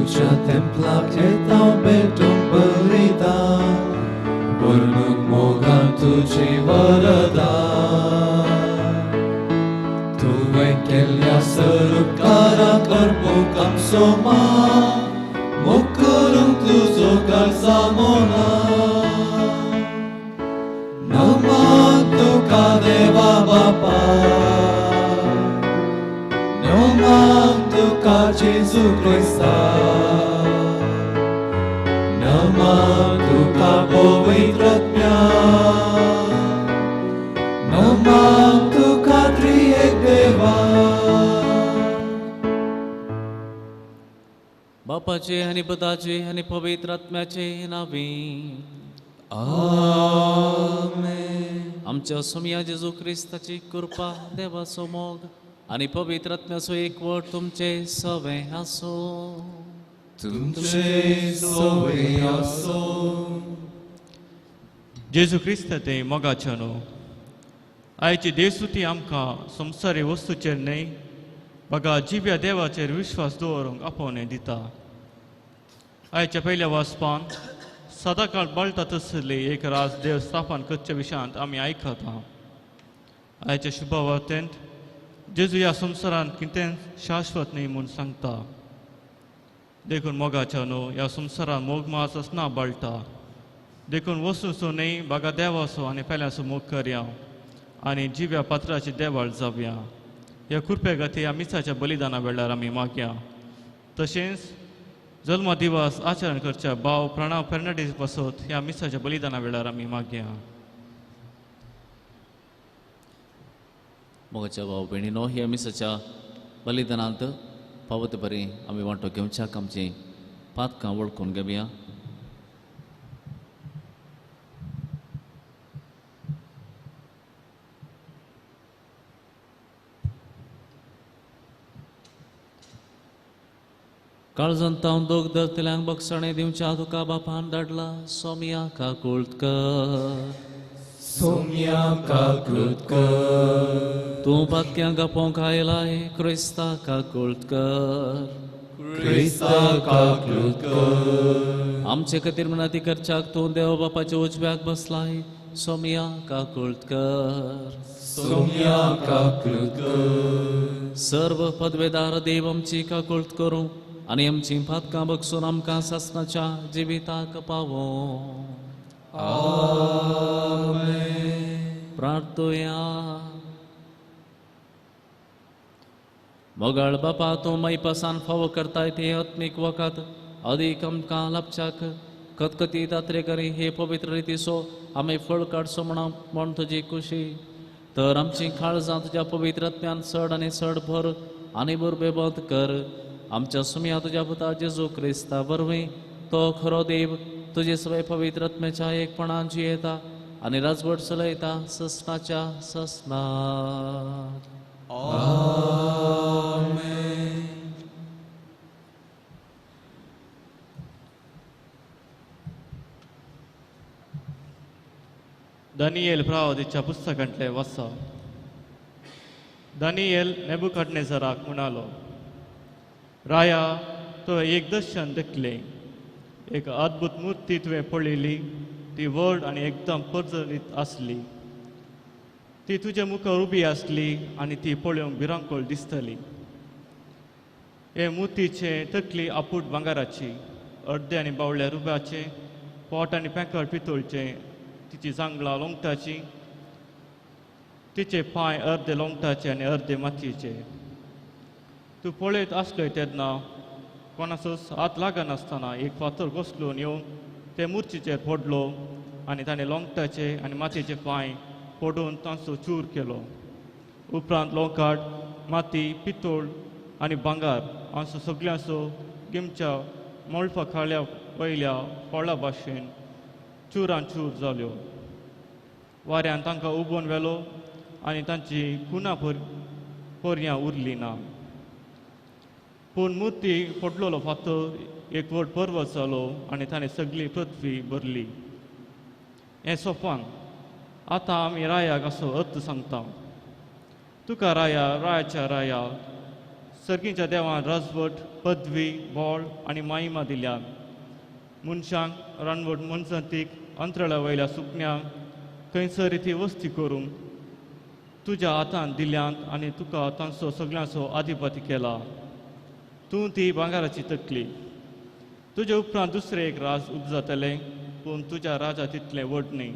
तुज्या तेंपलाक येता भेटूंक बलिदान, व्हरणूक मोगान तुजी वरदान. तुवें केल्ल्या सरुपकाराक अर्पूंक आमचो मान, मोग करूंक तुजो काळजा मोना. नमन तुका देवा बापा, नमन तुका जेजू क्रिस्ता, नमन तुका पवित्र आत्म्या, नमन तुका त्रिएक देवा. बापाचे आनी पुताचे आनी पवित्र आत्म्याचे नांवी आमेन. आमच्या सोमया जेजू क्रिस्ताची कृपा, देवाचो मोग आनी पवित्र आत्म्याचो एकवट तुमचे सवें आसूं. तुमचे सवें आसूं. जेजू क्रिस्त ते मोगाचे न्हू, आयची देवस्तुती आमकां संवसारी वस्तूचेर न्हय बगा जिव्या देवाचेर विश्वास दवरूंक आपोवणें दिता. आयच्या पयल्या वाचपान सदांकाळ बळटा तसली एक राज देव स्थापन करच्या विशयांत आमी आयकता. आयच्या शुभवार्तेंत जेजू ह्या संवसारांत कितें शाश्वत न्हय म्हूण सांगता. देखून मोगाच्या न्हू, ह्या संवसारांत मोग मास आसना बळटा. देखून वस्तूचो न्हय बागा देवाचो आनी पेल्याचो मोग करया आनी जिव्या पात्राची देवाळ जावया. ह्या कृपे खातीर ह्या मिसाच्या बलिदाना वेळार आमी मागया. तशेंच जल्म दिवस आचरण करच्या भाव प्रणव फेर्नांडीस पासत ह्या मिसाच्या बलिदाना वेळार आमी मागया. मोगाच्या भाव भयणीनो, ह्या मिसाच्या बलिदानांत फावो ते बरी आमी वांटो घेवच्याक आमची पातकां वळखून घेवया. काळजांत तावन दोग धरतल्यांक बक्षाणें दिवच्या तुका बापान धाडला. सोमया काकूळत कर, सोमया काकूळत कर. तूं पातक्यांक आपोवंक आयलाय, क्रिस्ता काकूळत कर, क्रिस्ता काकूळत कर. आमचे खातीर मनाती करच्याक तूं देव बापाच्या उजव्याक बसलाय. सोमया काकूळत कर, सोमया काकूळत कर. सर्व पदवेदार देव आमची काकूळत करूं आनी आमची पातकां बगसून आमकां सासणाच्या जिविताक पावो. आमेन. प्रार्थुया. मोगाळ बापा, तूं मैपासान फावो करताय ते आत्मीक वखद अदीक आमकां लाभच्याक खतखती दात्रे करी हे पवित्र रितीचो आमी फळ काडचो म्हण तुजी खुशी. तर आमची काळजां तुज्या पवित्र आत्म्यान चड आनी चड भर आनी बुरबेबंद कर. आमच्या सुमया तुज्या पुता जेजू क्रिस्ता वरवीं तो खरो देव तुजे सवय पवित्र आत्म्याच्या एकपणान जियेता आनी राजवट चलयता ससनाच्या ससनात. आमेन. दानियल प्रवादीच्या पुस्तकांतले वाचा. दानियल नेबुकदनेझराक म्हणालो, राया, तुवें एक दर्शन देखलें, एक अद्भुत मूर्ती तुवें पळयली, ती व्हड आनी एकदम परजळीत आसली. ती तुजे मुखार उबी आसली आनी ती पळोवंक भिरांकूळ दिसताली. हे मुर्तीचे तकली आपूट भांगराची, अर्दे आनी बावल्या रुब्याचें, पोट आनी पेंकट पितूळचें, तिची जांगलां लोंगटाची, तिचे पांय अर्दे लोंगटाचे आनी अर्दे मातयेचे. तूं पळयत आसलोय तेन्ना कोणाचोच हात लागनासतना एक फातर घसळून येवन ते मुर्तीचेर पडलो आनी ताणें लोंगटाचे आनी मातयेचे पांय पडून तांचो चूर केलो. उपरांत लोंकाट, माती, पितूळ आनी भांगर हांचो सगळ्यांचो गिमच्या मोळफा खाल्या वयल्या फळा भाशेन चुरान चूर जाल्यो. वाऱ्यान तांकां उबोवन व्हेलो आनी तांची खुना पर्यां उरली ना. पूण मुर्ती पडलेलो फातर एक व्हड पर्वत जालो आनी ताणें सगळी पृथ्वी भरली. हें सोपान आतां आमी रायाक असो अर्थ सांगता. तुका राया, रायाच्या राया, सर्गीच्या देवान राजवट, पदवी, बळ आनी माहिमा दिल्या. मनशांक, रानवट मनजातीक, अंतराळा वयल्या सुकण्यांक खंयसर ती वस्ती करूंक तुज्या हातान दिल्यांत आनी तुका तांचो सगळ्यांचो आधिपती केला. तूं ती भांगराची तकली. तुज्या उपरांत दुसरें एक राज उपजातलें, पूण तुज्या राजा तितलें व्हड न्ही.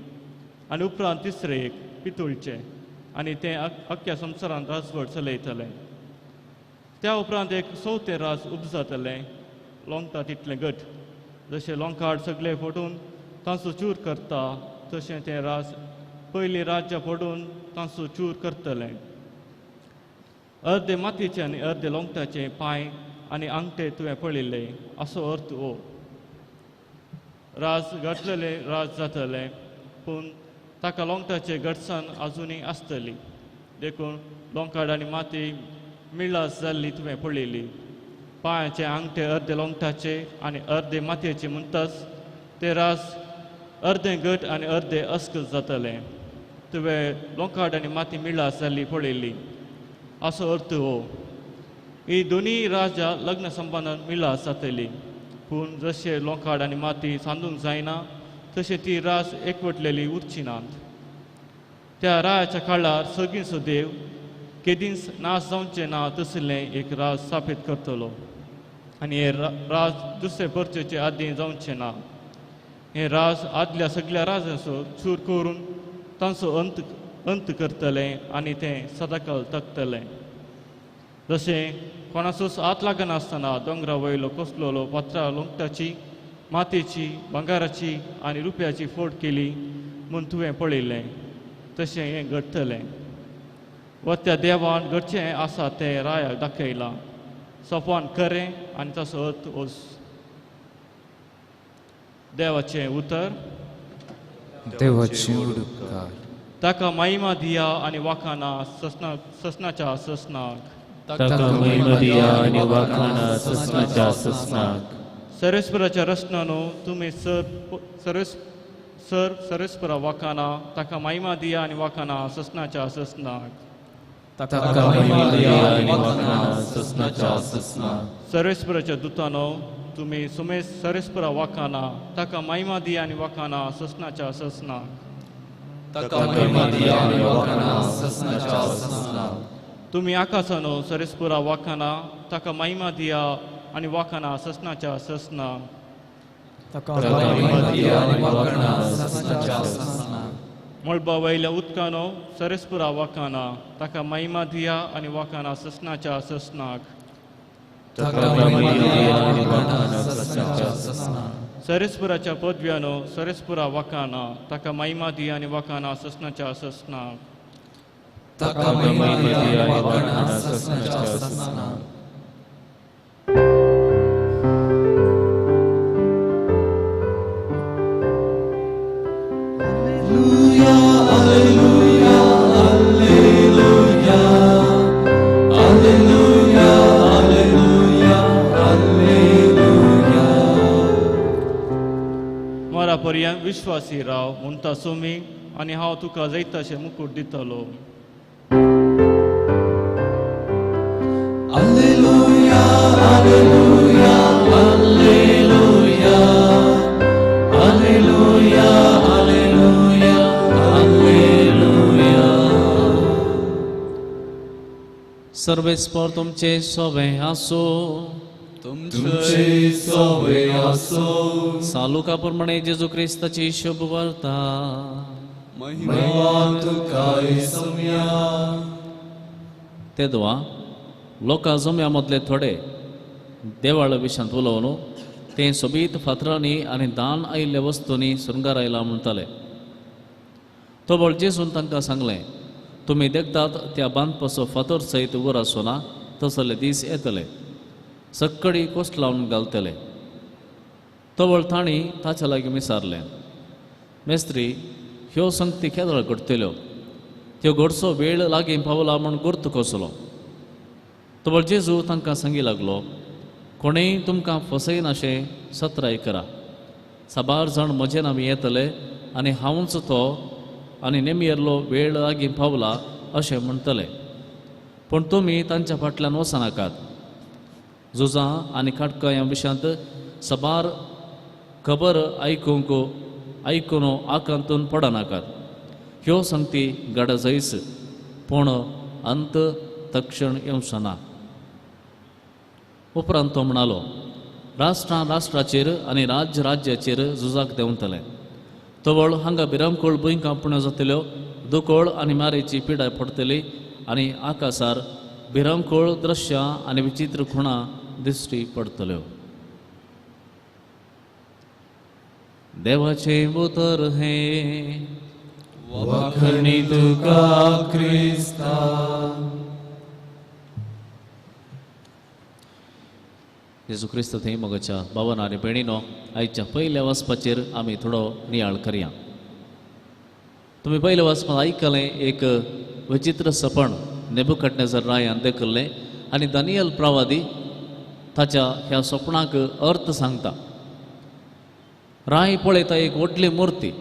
आनी उपरांत तिसरें एक पितुळचें आनी तें अख्ख्या संवसारांत राजवट चलयतलें. त्या उपरांत एक चवथें राज उपजातलें, लोंगटा तितलें घट. जशें लोंकाड सगळें फोडून तांचो चूर करता तशें तें राज पयलीं राज्य फोडून तांचो चूर करतलें. अर्दे मातयेचे आनी अर्दे लोंगटाचे पांय आनी आंगठे तुवें पळयल्ले असो अर्थ हो. राज घातलेलें राज जातलें, पूण ताका लोंगटाचे घटसाण आजुनूय आसतली. देखून लोंकाड आनी माती मिळास जाल्ली तुवें पळयली. पांयाचे आंगठे अर्दे लोंगटाचे आनी अर्दे मातयेचे म्हणटाच ते रास अर्दें घट आनी अर्दे अस्कत जातलें. तुवें लोंकाड आनी माती मिळास जाल्ली पळयली असो अर्थ हो. ही दोनूय राजा लग्न संबंदान मिळास जातली, पूण जशें लोंकाड आनी माती सांदूंक जायना तशें ती रास एकवटलेली उरची नात. त्या रायाच्या काळार सगळींचो देव केदींच नाश जावचें ना तसलें एक राज स्थापीत करतलो आनी हें राज दुसरे परचेचे आदीं जावचें ना. हें राज आदल्या सगळ्या राजांचो चूर करून तांचो अंत अंत करतलें आनी तें सदांकाल तकतलें. जशें कोणाचोच हात लागनासतना दोंगरा वयलो कसलोलो फातरा लोंगटाची, मातयेची, भांगराची आनी रुपयाची फोड केली म्हूण तुवें पळयलें तशें हें घडटलें. व त्या देवान घडचें आसा तें रायाक दाखयलां. सोपान खरें आनी ताचो अर्थ ओस. देवाचें उतर. देवाचें उपकार. ताका महिमा दिया आनी वाखाणा ससना ससनाच्या ससनाक. ताका महिमा दिया आनी वाखाणा ससनाच्या ससनाक. सर्वेस्पराच्या रचनानो तुमी सर सर सर्वेस्परा वाखाणा. ताका महिमा दिया आनी वाखाणा ससनाच्या ससनाक. ताका महिमा दिया आनी वाखाणा ससनाच्या ससनाक. सर्वेस्पराच्या दुतानो तुमी सुमेस सर्वेस्परा वाखाणा. ताका महिमा दिया आनी वाखाणा ससनाच्या ससनाक. ताका महिमा दिया आनी वाखाणा ससनाच्या ससनाक. तुमी आकाशानो सर्वेस्परा वाखाणा. ताका महिमा दिया आनी वाखाणा ससनाच्या ससनाक. ताका महिमा दिया आनी वाखाणा ससनाच्या ससनाक. मळबा वयल्या उदकानो सर्वेस्परा वाखाणा. ताका महिमा दिया आनी वाखाणा ससनाच्या ससनाक. ताका महिमा दिया आनी वाखाणा ससनाच्या ससनाक. सर्वेस्पराच्या पदव्यानो सर्वेस्परा वाखाणा. ताका महिमा दिया आनी वाखाणा ससनाच्या ससनाक. ताका महिमा दिया आनी वाखाणा ससनाच्या ससनाक. पर्यंत विश्वासी राव म्हणटा सोमी आनी हांव तुका जैताशें मुकूट दितलो. Alleluia, alleluia, alleluia, alleluia, alleluia, alleluia. सर्वेस्पर तुमचे सोबे आसो. तुमचे सोबे आसो. सालुका प्रमाणे जेजू क्रिस्ताची शुभ वार्ता. महिमा तुका सोम्या. तेदवा लोकां जम्या मदले थोडे देवाळ विशांत उलोवन ते सोबीत फातरांनी आनी दान आयिल्ल्या वस्तूंनी शृंगारायला म्हणटाले. तोबळ जेजून तांकां सांगलें, तुमी देखतात त्या बांदपाचो फातर सयत उर आसना तसले दीस येतले, सक्कडी कोस्ट लावन घालतले. तवळ तांणी ताच्या लागीं विचारलें, मेस्त्री, ह्यो संगती केदळ घडटल्यो? त्यो घडचो वेळ लागीं पावला म्हूण गुर्त कसलो? तवळ जेजू तांकां सांगी लागलो, कोणेय तुमकां फसयनाशें सत्राय करा. साबार जाण म्हजे नांवी येतले आनी हांवूच तो आनी नेमियेल्लो वेळ लागीं पावला अशें म्हणटले. पूण तुमी तांच्या फाटल्यान वचनाकात. झुजां आनी काटकां ह्या विशयांत सबार खबर आयकूंक आयकून आकांतून पडनाकात. ह्यो संगती गडजयस पूण अंत तक्षण येवचो ना. उपरांत तो म्हणालो, राष्ट्रां राष्ट्राचेर आनी राज्य राज्याचेर झुजाक देंवतले. तवळ हांगा भिरांकूळ भुंयकांपण्यो जातल्यो, दुकोळ आनी मारेची पिडाय पडटली आनी आकासार भिरांकूळ दृश्यां आनी विचित्र खुणां दिश्टी पडटल्यो. देवाचें उतर हें. वखणी तुका क्रिस्ता. जेजू क्रिस्त थंय मोगाच्या बाबान आनी भयणीनो, आयच्या पयल्या वाचपाचेर आमी थोडो नियाळ करया. तुमी पयल्या वाचपांत आयकलें एक विचित्र सपन नेबुकदनेझर रायान देखिल्लें आनी दानियल प्रवादी ताच्या ह्या सपनाक अर्थ सांगता. राय पळयता एक व्हडली मुर्ती,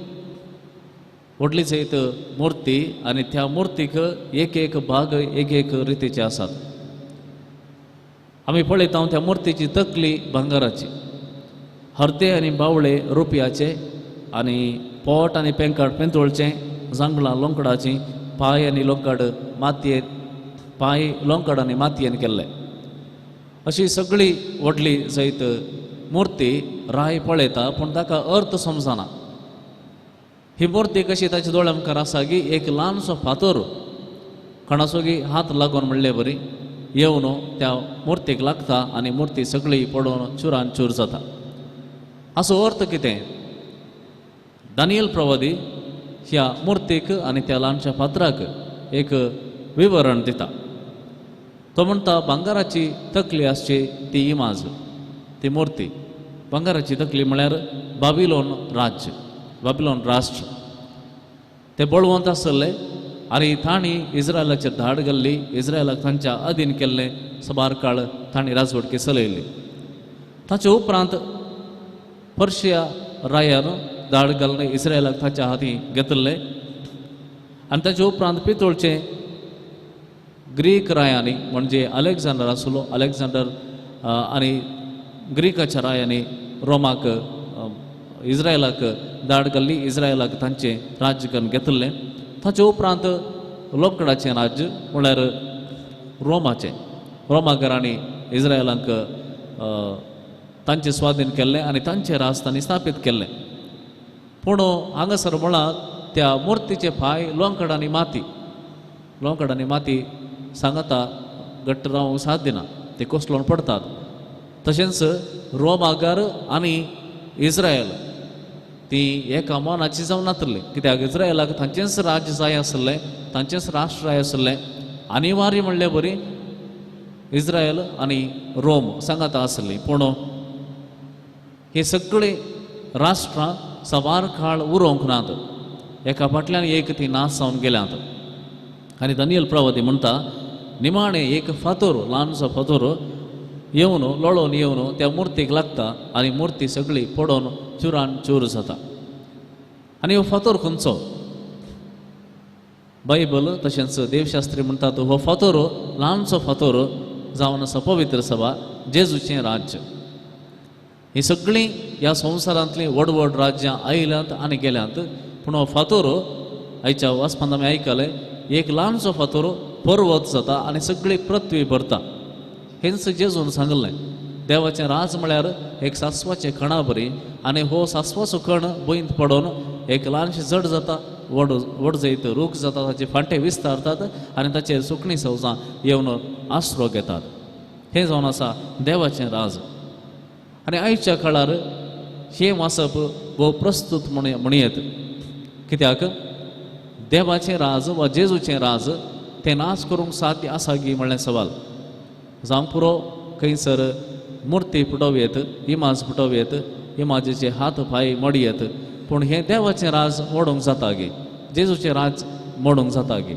व्हडली सयत मुर्ती आनी त्या मुर्तीक एक एक भाग एक एक रितीचे आसात. आमी पळयता त्या मुर्तीची तकली भांगराची, हरदे आनी बावळे रुपयाचे आनी पोट आनी पेंकाट पेंतोळचें, जांगळां लोंकडाचीं, पांय आनी लोंकड मातये, पांय लोंकड आनी मातयेन केल्ले. अशी सगळी व्हडली सयत मुर्ती राय पळयता पूण ताका अर्थ समजना. ही मुर्ती कशी ताच्या दोळ्या मुखार आसा की एक ल्हानसो फातर कोणाचो की हात लागून म्हणले बरी येवन त्या मुर्तीक लागता आनी मुर्ती सगळी पडून चुरान चूर जाता. हाचो अर्थ कितें? दानियल प्रवादी ह्या मुर्तीक आनी त्या ल्हानशा फातराक एक विवरण दिता. तो म्हणटा भांगराची तकली आसची ती इमाज, ती मुर्ती. भांगराची तकली म्हळ्यार बाबिलोन राज्य, बाबिलोन राष्ट्र. ते बळवंत आसले आनी तांणी इस्रायलाचेर धाड घाल्ली, इस्रायलाक तांच्या अधीन केल्लें, सबार काळ तांणी राजवटकी चलयल्ली. ताचे उपरांत पर्शिया रायान धाड घालून इस्रायलाक ताच्या हाती घेतिल्लें आनी ताचे उपरांत पितोळचे ग्रीक रायांनी म्हणजे अलेक्झांडर आसलो, अलेक्झांडर आनी ग्रीकाच्या रायांनी रोमाक इस्रायलाक धाड घाल्ली, इस्रायलाक तांचें राज्य करून घेतिल्लें. ताचे उपरांत लोकडाचें राज्य म्हळ्यार रोमाचें, रोमाघरांनी इस्रायलांक तांचे स्वाधीन केल्लें आनी तांचें राज तांणी स्थापीत केल्लें. पूण हांगासर म्हळां त्या मुर्तीचे पांय लोंकड आनी माती, लोंकड आनी माती सांगाता घट्ट रावंक साथ दिना, ते कोसळून पडटात. तशेंच रोमागार आनी इस्रायल ती एका मनाची जावन नातली, कित्याक इस्रायलाक तांचेंच राज्य जाय आसलें, तांचेंच राष्ट्र जाय आसलें. अनिवार्य म्हणले बरी इस्रायल आनी रोम सांगाता आसली. पूण हे सगळीं राष्ट्रां सवार काळ उरोवंक नात, एका फाटल्यान एक ती नाश जावन गेल्यात. आनी दानियल प्रवादी म्हणटा निमाणें एक फातोर, ल्हानसो फातोर येवन लोळोन येवन त्या मुर्तीक लागता आनी मुर्ती सगळी पडोवन चुरान चूर जाता. आनी हो फातोर खंयचो? बायबल तशेंच देवशास्त्री म्हणटात हो फातोर ल्हानसो फातोर जावन आसा पवित्र सभा, जेजूचें राज्य. ही सगळीं ह्या संवसारांतलीं व्हड व्हड राज्यां आयल्यांत आनी गेल्यांत, पूण हो फातोर आयच्या वाचपांत आमी आयकलें एक ल्हानसो फातोर पर्वत जाता आनी सगळी पृथ्वी भरता. हेंच जेजून सांगलें देवाचें राज म्हळ्यार एक सासवाचें कणा बरी आनी हो सासवाचो कण भंयंत पडून एक ल्हानशें जड जाता, व्हड व्हड जैत रूख जाता, ताचे फांटे विस्तारतात आनी ताचेर सुकणीं सवजां येवन आसरो घेतात. हें जावन आसा देवाचें राज. आनी आयच्या काळार हें वाचप भोव प्रस्तूत म्हणयेत, कित्याक देवाचें राज वा जेजूचें राज तें नाश करूंक साध्य आसा गी म्हणलें सवाल. जावंक पुरो खंयसर मुर्ती फुटोवयेत, इमाज फुटोवयेत, इमाजीचे हात पांय मोडयेत, पूण हें देवाचें राज मोडूंक जाता गे, जेजूचें राज मोडूंक जाता गे?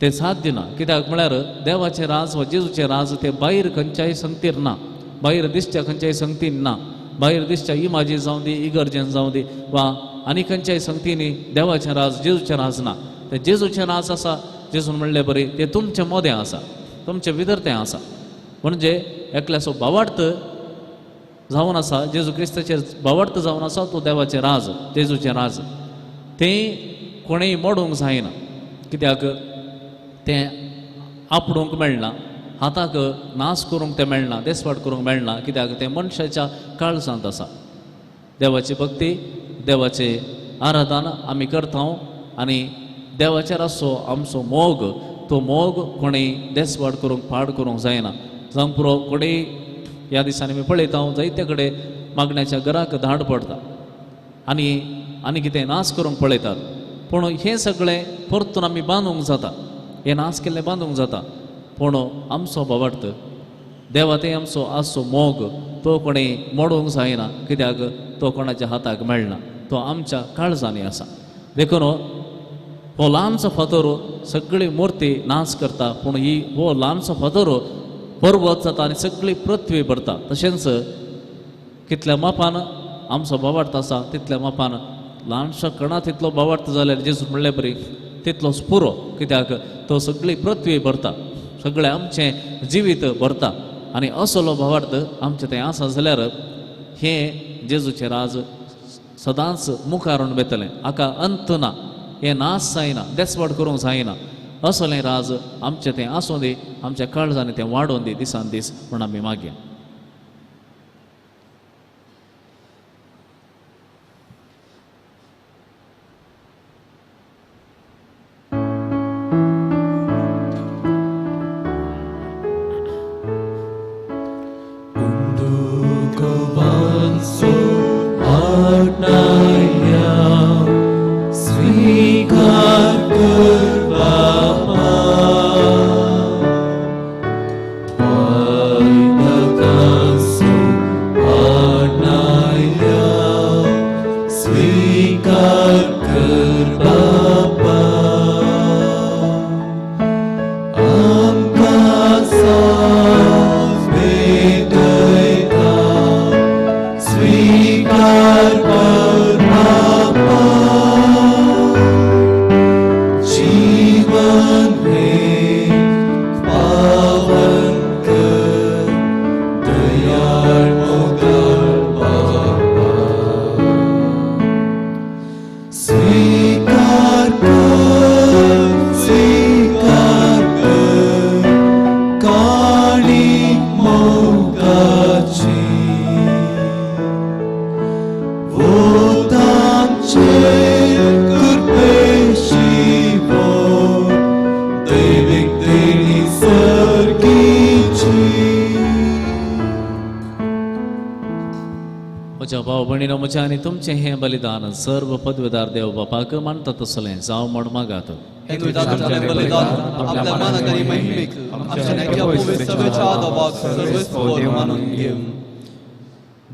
तें साध्य ना. कित्याक म्हळ्यार देवाचें राज वा जेजूचें राज तें भायर खंयच्याय संगतीर ना, भायर दिसच्या खंयच्याय संगतीन ना, भायर दिसच्या इमाजी जावं दी, इगर्जेन जावं दी वा आनी खंयच्याय संगतींनी देवाचें राज जेजूचें राज ना. तें जेजूचें राज आसा, जेजून म्हणलें बरें तें तुमचें मोदें आसा, तुमचें भितर तें आसा. म्हणजे एकल्याचो भावार्थ जावन आसा, जेजू क्रिस्ताचेर भावार्थ जावन आसा तो देवाचें राज, जेजूचें राज. तें कोणेय मोडूंक जायना, कित्याक तें आपडूंक मेळना, हाताक नाश करूंक तें मेळना, देसवाट करूंक मेळना, कित्याक तें मनशाच्या काळजांत आसा. देवाची भक्ती, देवाचें आराधन आमी करता आनी देवाचेर आसचो आमचो मोग, तो मोग कोणेय देसवाट करूंक पाड करूंक जायना. जावंक पुरो कोणेय ह्या दिसांनी आमी पळयता जायते कडेन मागण्याच्या घराक धाड पडटा आनी आनी कितें नाश करूंक पळयतात. पूण हें सगळें परतून आमी बांदूंक जाता, हें नाश केल्लें बांदूंक जाता. पूण आमचो भावार्थ देवा ते आमचो आसचो मोग तो कोणेय मोडूंक जायना, कित्याक तो कोणाच्या हाताक मेळना, तो आमच्या काळजांनी आसा. देखून हो ल्हानसो फातर सगळी मुर्ती नाश करता, पूण ही हो ल्हानसो फातर पर्वत जाता आनी सगळी पृथ्वी भरता. तशेंच कितल्या मापान आमचो भावार्थ आसा तितल्या मापान ल्हानशा कणा तितलो भावार्थ जाल्यार जेजू म्हणले बरी तितलोच पुरो, कित्याक तो सगळी पृथ्वी भरता, सगळें आमचें जिवीत भरता. आनी असलो भावार्थ आमचें तें आसा जाल्यार हें जेजूचें राज सदांच मुखार वेतलें. हाका अंत ना, हें नाश जायना, देसवाट करूंक जायना. असलें राज आमचें तें आसूं दी, आमच्या काळजांनी तें वाडोवन दी दिसान दीस म्हूण आमी मागया. म्हज्या आनी तुमचें हें बलिदान सर्व पदवीदार देव बापाक मानता तसलें जावं म्हण मागात.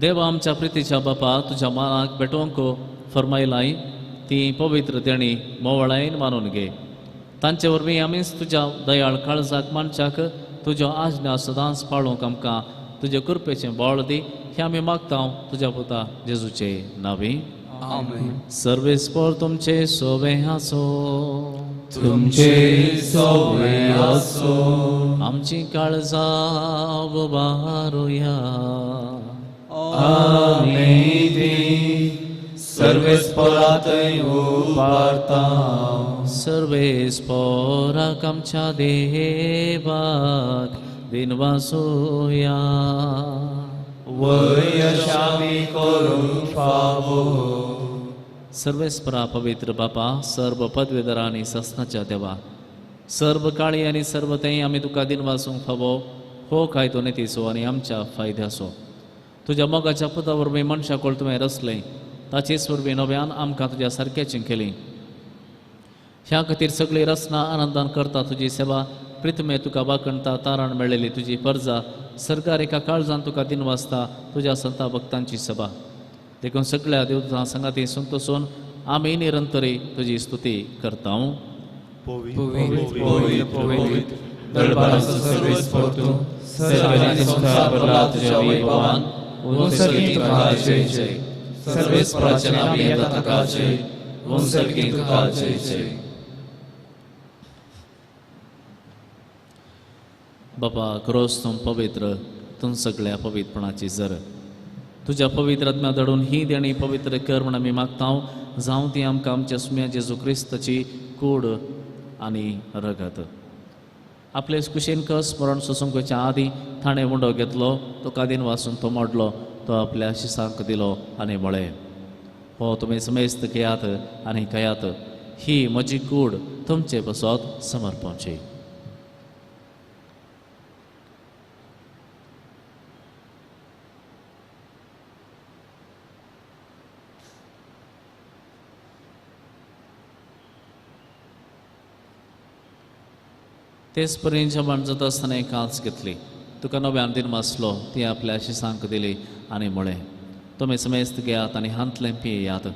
देवा आमच्या प्रितीच्या बापा, तुज्या मानाक भेटोवंक फर्मायलाय ती पवित्र देणी मोवळायेन मानून घे. तांचे वरवीं आमीच तुज्या दयाळ काळजाक मानच्याक तुज्यो आज्ञा सदांच पाळूंक आमकां तुजे कृपेचें बळ दी, हें आमी मागता तुज्या पुता जेजूचे नांवी. आमेन. सर्वेस्पर तुमचे सोवे आसो, तुमचे सोवे आसो. आमची काळजां उबारुया. आमी ती सर्वेस्परातय उबारता. सर्वेस्पराक आमच्या देवाक दिनवासुया. वयशामी करूंक फावो. सर्वेस्परा पवित्र बापा, सर्व पदवेदरा आनी ससनाच्या देवा, सर्व काळी आनी सर्व तें आमी तुका दिनवासूंक फावो हो कायदो नितीचो आनी आमच्या फायद्याचो. तुज्या मोगाच्या पुता वरवीं मनशाक तुवें रचलें, ताचेच वरवीं नव्यान आमकां तुज्या सारक्याचें केलीं. ह्या खातीर सगळी रचना आनंदान करता तुजी सेवा, प्रितमे तुका वाकणता तारण मेळ्ळेली तुजी परजा, सरकार एका काळजान तुका दिनवासता तुज्या संता भक्तांची सभा. देखून सगळ्या देवतां सांगाती संतोसून आमी निरंतरी तुजी स्तुती करता. बाबा क्रोस तूं पवित्र, तूं सगळ्या पवित्रपणाची जर तुज्या पवित्र आत्म्या धाडून ही देणी पवित्र कर म्हण आमी मागता. जावं ती आमकां आमच्या सुम्या जेजू क्रिस्ताची कूड आनी रगत. आपले कुशीन कस मरण सोसूंकच्या आदीं ताणें उंडो घेतलो, तो कादीन वासून तो मोडलो, तो आपल्या शिसांक दिलो आनी म्हळें, हो तुमी समेस्त घेयात आनी खायात, ही म्हजी कूड तुमचे पासत समर्पणची. तेच परी जेवण जाता आसतना एक कांच घेतली, तुका नव्यान दिन वाचलो, ती आपल्या शिसांक दिली आनी म्हळें, तुमी समेस्त घेयात आनी हांतलें पियेयात,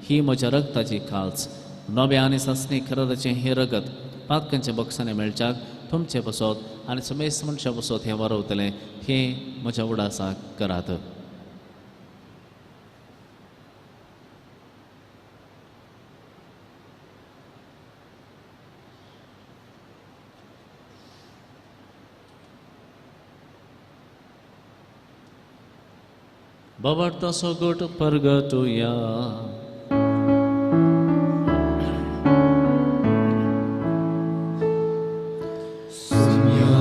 ही म्हज्या रगताची काल्च, नव्या आनी सासणी खरदाचें हें रगत पातकांच्या बक्षांनी मेळच्याक तुमचे पासत आनी समेस्त मनशां पासत हें वारवतलें, हें म्हज्या उडासाक करात. बाबार्ताचो गोट परगटुया. सुम्या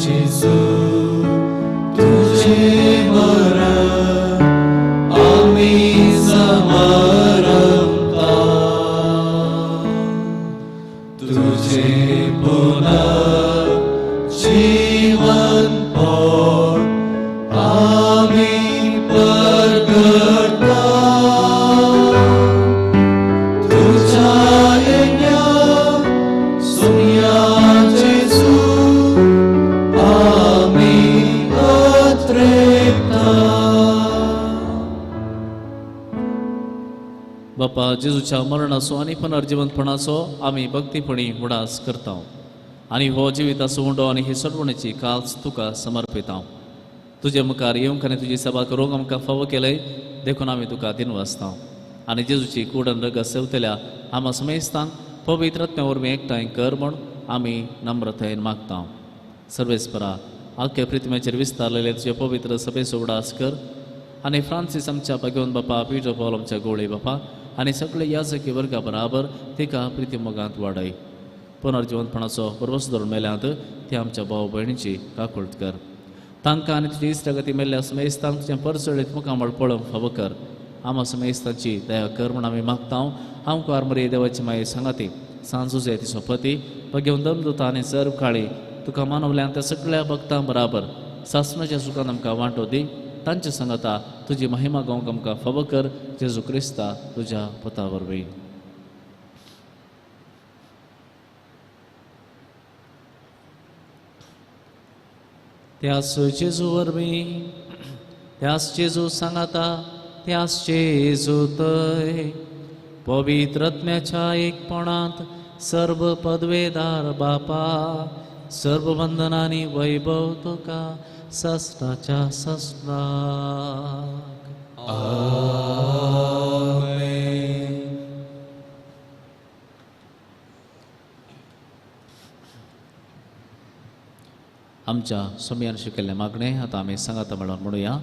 जेजू तुझे मरण आमी समरता, तुझे पुनर्जीवन पण आमी परगटा, तुझ्या येण्या सुम्या जेजू आमी अत्रेता. बापा जेजूच्या मरणाचो आनी पुनर्जिवंतपणाचो आमी भक्तीपणी उडास करता आनी हो जिविताचो उंडो आनी ही सोडवणेची काल्च तुका समर्पिता. तुजे मुखार येवंक आनी तुजी सेवा करूंक आमकां फावो केलंय देखून आमी तुका दिनवासता आनी जेजूची कूड आनी रगत सेवतल्या आमा समेस्तांक पवित्र आत्म्या वरवीं एकठांय कर म्हूण आमी नम्रतायेन मागता. सर्वेस्परा आख्या प्रिथ्म्याचेर विस्तारलेले तुजे पवित्र सभेचो उडास कर आनी फ्रांसीस आमच्या भगवंत बापा, पिटर पॉल आमच्या गोळे बापा आनी सगळे याजकी वर्गा बराबर तिका प्रिती मोगांत वाडय. पुनर्जिवंतपणाचो बरवस धरून मेल्यांत ते आमच्या भाव भयणीची काकुळट कर. तांकां आनी तुजी इश्टागती मेल्ल्या समेस्तांक तुजें परजळीत मुखामळ पळोवंक फावो कर. आमा समेस्तांची दया कर म्हूण आमी मागता. हांव कुवार देवाची माये सांगाती सांजुजे तिचो पती भगेवन दमदुता आनी सर्व काळी तुका मानवल्यान त्या सगळ्या भक्तां बराबर सासणाच्या सुखान आमकां वांटो दी. तांचे सांगाता तुजी महिमा गावंक आमकां फावो कर. जेजू क्रिस्ता तुज्या पता वरवीं. त्यास जेजू वरवीं, त्यास जेजू सांगाता, त्यास जेजू तय पवित्र आत्म्याच्या एकपणांत सर्व पदवेदार बापा, सर्व वंदनांनी वैभव तुका ससनाच्या ससनाक. आमेन. आमच्या सोम्यान शिकयल्लें मागणें आतां आमी सांगाता म्हणून म्हणुया.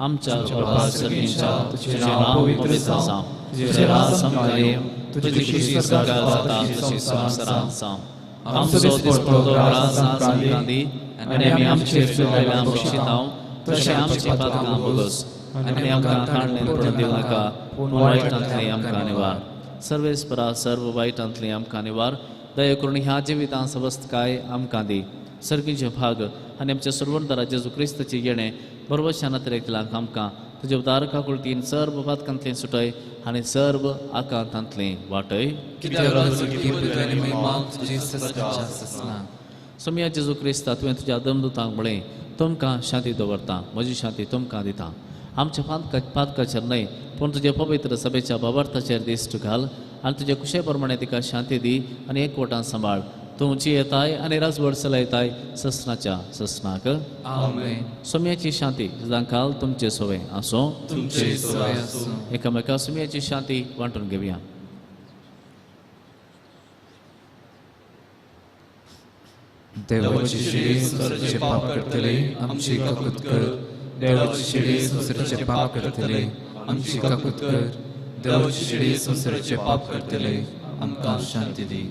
आमच्या बापा सर्गीच्या, तुजें नांव पवित्र जावं, तुजें राज आमकां येवं, तुजी खुशी स्वर्गांत जाता तशी संवसारांत जावं. आमचो दिसपडतो ग्रास आमकां दी आनी आमी आमचे चुकलेल्यांक बक्षितांव तशें आमची पातकां भोगस आनी आमकां ताणलें पडून दिवं नाका, पूण वायटांतलें आमकां निवार. सर्वेस्परा सर्व वायटांतलें आमकां निवार. दया करून ह्या जिवितांत सवस्तकाय आमकां दी. सर्गीचे भाग आनी आमच्या सर्वंतरा जेजू क्रिस्ताची येणें बरोबर नातरेकलांक आमकां तुजे उदार काकुळतीन सर्व पातकांतलें सुटय आनी सर्व आकांतांतलें वाटय. सोम्या जेजू क्रिस्ता, तुवें तुज्या दमदुतांक म्हळें, तुमकां शांती दवरता, म्हजी शांती तुमकां दिता. आमच्या पातकाचेर न्हय पूण तुजे पवित्र सभेच्या बाबार्थाचेर दिश्ट घाल आनी तुजे कुशे प्रमाणे तिका शांती दी आनी एकवटान सांबाळ. तूं जियेताय आनी राजवट चलयताय ससनाच्या ससनाक. आमेन. सोम्याची शांती सदांकाल तुमचे सोवे आसूं. तुमचे सोवे आसूं. एकामेका सोम्याची शांती वांटून घेवया. देवाची शिडी संवसाराचे पाप करतले आमची काकूत कर. देवाची शिडी संवसाराचे पाप करतले आमची काकूत कर. देवाची शिडी संवसाराचे पाप करतले आमकां शांती दी.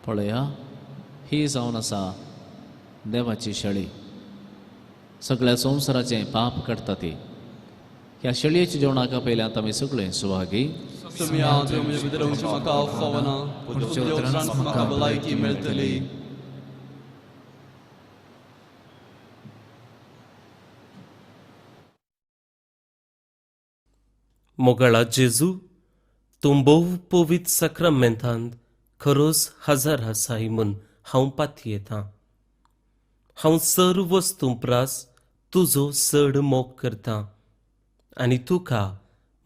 पळया, ही जावन आसा देवाची शेळी, सगळ्या संवसाराचें पाप काडटा ती. ह्या शेळयेच्या जेवणाक आपयल्यात आमी सगळे सुवागी. मोगाळा जेजू, तूं भोव पवित्र साक्रामेंतांत खरोच हजार आसाय म्हूण हांव पातयेतां. हांव सर्व वस्तूं प्रास तुजो चड मोग करतां आनी तुका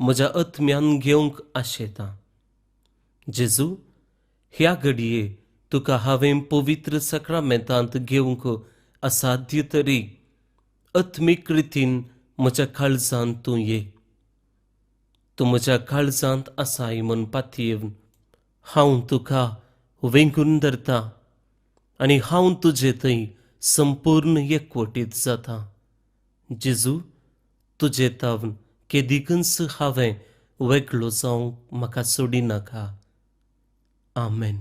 म्हज्या आत्म्यान घेवंक आशेतां. जेजू, ह्या घडये तुका हांवें पवित्र साक्रामेंतांत घेवंक असाध्य तरी आत्मीक रितीन म्हज्या काळजांत तूं ये. तूं म्हज्या काळजांत आसाय म्हूण पातयेवन हांव तुका वेंगून धरता आनी हांव तुजे थंय संपूर्ण एकवटीत जाता. जेजू, तुजे तावन केदिकूच हांवें वेगळो जावंक म्हाका सोडिनाका. आमेन.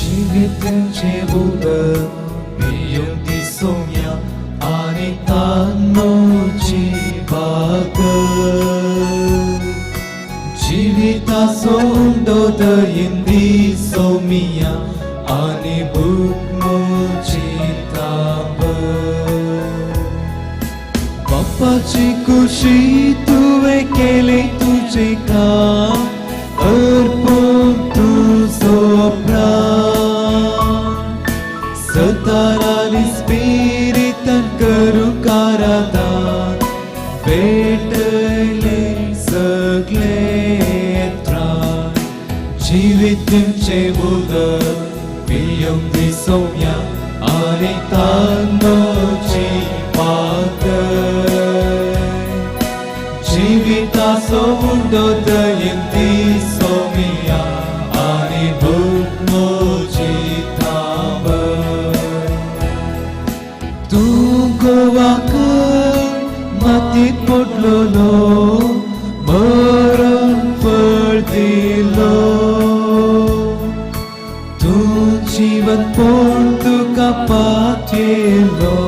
जिवितांचे उदक पियेवन ती सोम्या आनी तानोची भाकर. जिविताचो उंडो दयिंदी सोमिया आनी भुकमोची तांबर. बापाची खुशी तुवें केली तुजें काम, अर्पून तुजो प्राण. सताराली स्पिरितान करूं कारादान, पेटयले सगळे त्राण. जिवितांचें उदक पियेवंक दी सोम्या आनी तानोची पाकय. जिविताचो उंडो दयंती सोमिया आनी भुकमोची थांबर. तूं गोवाक मातीत पडलोलो, मरण फळ दिलो. तूं जिवनपण तुका पातयेलो,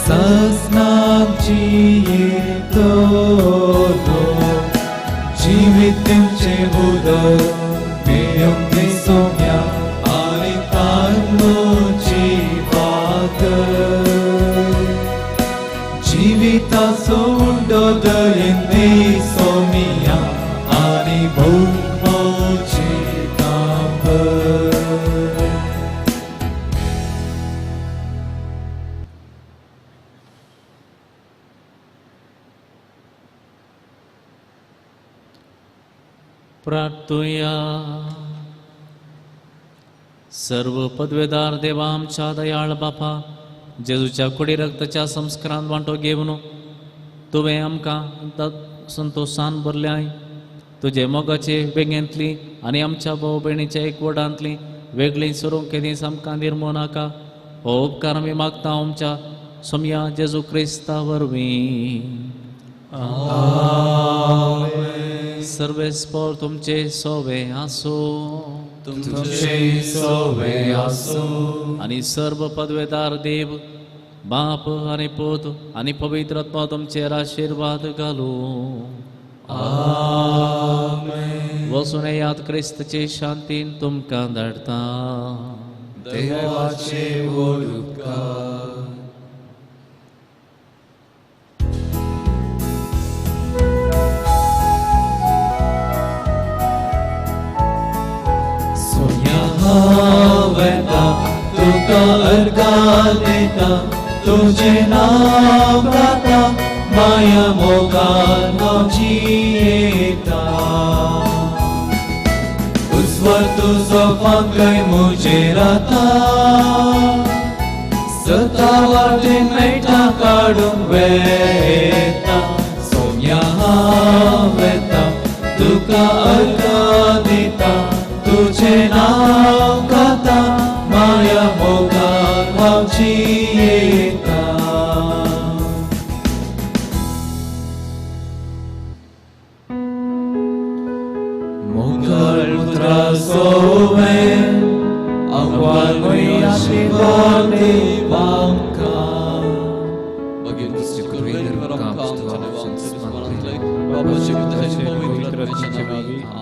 ससनाक जियेतलो. जिवितांचें उदक पियेवंक दी सोम्या आनी तानोची भाकर. जिविताचो उंडो दयंती सोमिया आनी भुकमोची तांबर. प्रार्थुया. सर्व पदवेदार देवा आमच्या दयाळ बापा, जेजूच्या कुडी रक्ताच्या संस्कारांत वांटो घेवन तुवें आमकां संतोशान भरल्याय. तुजे मोगाचे वेंगेंतली आनी आमच्या भाव भयणीच्या एकवटांतली वेगळी सरूंक केदींच आमकां निर्मू नाका. हो उपकार आमी मागता आमच्या सोमया जेजू क्रिस्ता वरवीं. सर्वेस्पोर तुमचे सोवे आसूं. तुमचे सोवे आसूं. आनी सर्व पदवेदार देव बाप आनी पूत आनी पवित्र आत्मा तुमचेर आशिर्वाद घालूं. आमेन. वचून येयात, क्रिस्तचे शांतीन तुमकां धाडटा. देवाचे व्हड उपकार. सोन्या हांव वेता तुका अर्गां दिता, तुजें नांव गाता, माया मोगान हांव जियेता. उस्वार तुजो फांकय म्हजेर आतां, सता वाटेन मेळटा काडूंक वेता. सोम्या हांव वेता तुका अर्गां दिता, तुजें नांव गाता, माया मोगान हांव जियेता. मोगाळ उतराचो आव्हानूय आशिर्वाद देवांकां. मागीर दुसरे कुरवेर आमकां आमच्या देवांच्या दुस्मानांतले बाबाचे पुताचे पवित्र आत्म्याच्या नांवान.